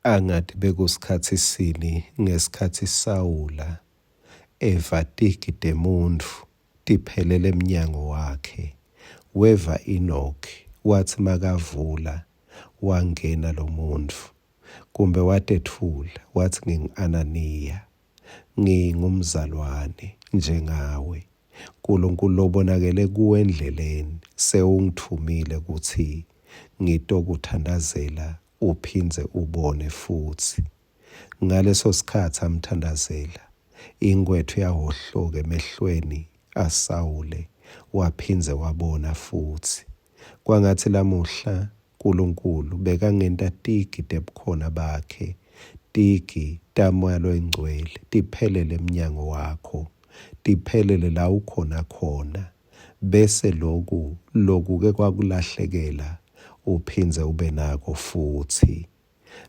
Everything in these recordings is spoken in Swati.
Angati bekusikhatsi sini ngesikhatsi Sawula eva tigi temuntfu tiphelela emnyango wakhe, weva Enoki, watsi makavula, wangena lomuntfu, kumbe watetfula, watsi, Ngingu-Ananiya, ngingumzalwane njengawe. Nkulunkulu lobonakele kuwe endleleni sewungitfumile kutsi ngitokuthandazela uphindze ubone futsi. Ngaleso sikhatsi amthandazela, inkwethu yahhohloka emehlweni aSawule, waphindze wabona futsi. Kwangatsi lamuhla Nkulunkulu bekangenta tigi tebukhona baKhe, tigi taMoya loyiNgcwele tiphelele emnyango wakho, tiphelele la ukhona khona, bese loku lokuke kwakulahlekela uphindze ube nako futsi.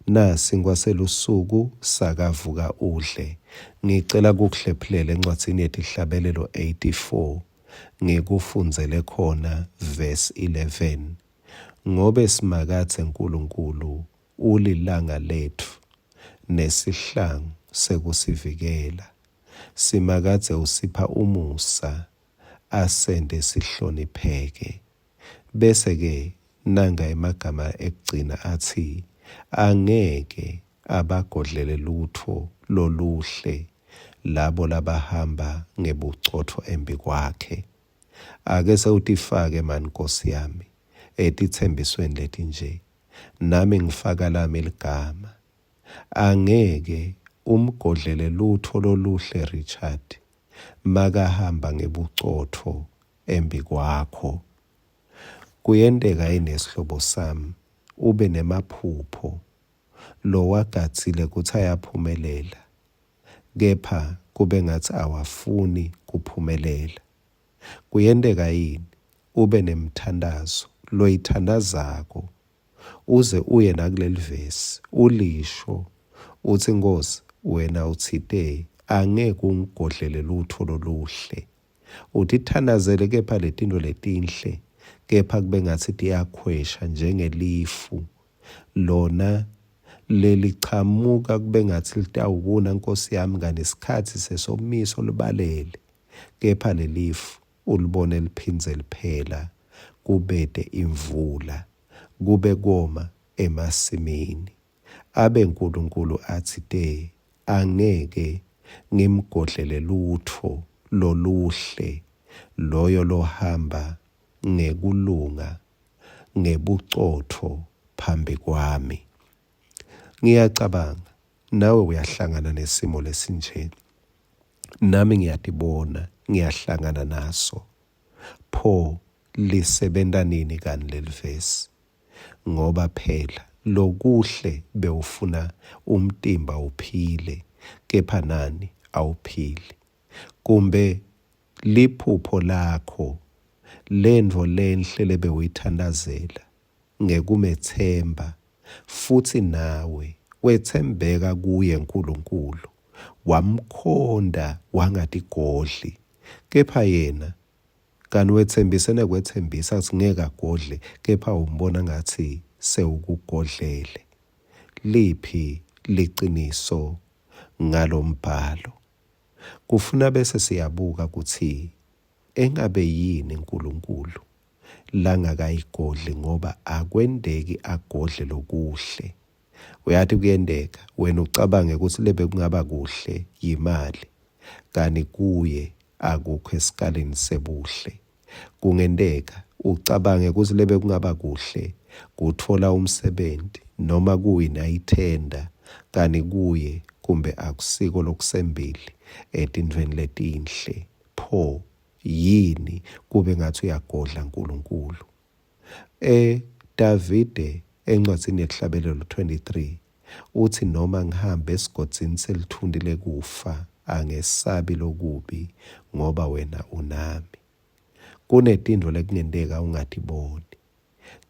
Nasinkwa selusuku sakavuka udle. Ngicela kukuhlephulela encwadzini yeTihlabelelo 84 ngikufundzele khona verse 11. Ngobe Simakadze Nkulunkulu ulilanga letfu nesihlangu sekusivikela. Simakadze usipha umusa asente sihlonipheke. Bese-ke nanga emagama ekugcina atsi, Angeke abagodlele lutfo loluhle labo labahamba ngebucotfo embikwakhe. Ake sewutifake mani Nkosi yami etitsembisweni letinje, nami ngifaka lami ligama. Angeke umgodlele lutfo loluhle Richard makahamba ngebucotfo embikwakho. Kuyenteka yini sihlobo sami ube nemaphupho lowagadzile kutsi ayaphumelela kepha kube ngatsi awafuni kuphumelela? Kuyenteka yini ube nemthandazo loyithandazako uze uye nakulelivesi ulisho utsi Nkhosi wena utsite angeke ungigodlele lutfo loluhle Utithandazele kepha letintfo letinhle, kepha kube ngatsi tiyakhwesha njengelifu, lona lelichamuka kube ngatsi litawukuna Nkosi yami kani sikhatsi sesomiso libalele, kepha lelifu ulibone liphindze liphela kubete imvula, kube koma emasimini. Abe Nkulunkulu atsite angeke ngimgodlele lutfo loluhle loyo lohamba ngekulunga ngebucotfo phambi kwami. Ngiyacabanga nawe uyahlangana nesimo lesinje. Nami ngiyatibona ngiyahlangana naso. Pho lisebenta nini kani lelivesi? Ngoba phela lokuhle bewufuna umtimba uphile kepha nani awuphili. Kumbe liphupho lakho lentfo lenhle lebewuyithandazela ngekumetsemba futsi nawe wetsembeka kuye Nkulunkulu wamkhonta wangatigodli kepha yena Kanti wetsembise nekwetsembisa kutsi ngeke agodle kepha umbona ngatsi sewukugodlele. Liphi liciniso ngalombhalo? Kufuna bese siyabuka kutsi engabe yini Nkulunkulu langakayigodli ngoba akwenteki agodle lokuhle. Uyati kuyenteka wena ucabange kutsi lebekungaba kuhle yimali kani kuye akukho esikalini sebuhle. Kungenteka ucabange kutsi lebekungaba kuhle kutfola umsebenti noma kuwina ithenda kani kuye kumbe akusiko lokusembili etintfweni letinhle. Pho yini kube ngatsi uyagodla Nkulunkulu? E Davide encwadzini yeTihlabelelo 23 utsi noma ngihambe esigodzini selitfunti lekufa angesabi lokubi ngoba wena unami. Kunetintfo lekungenteka ungatiboni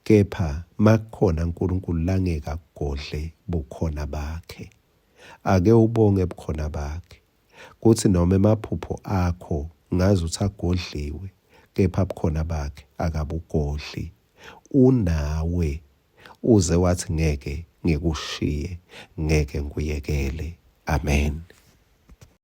kepha makukhona Nkulunkulu langeke akugodle bukhona bakhe. Ake ubonge bukhona bakhe. Kutsi noma emaphupho akho ngaze utsi agodliwe kepha bukhona bakhe akabugodli. Unawe. Uze watsi ngeke ngikushiye, ngeke ngikuyekele. Amen.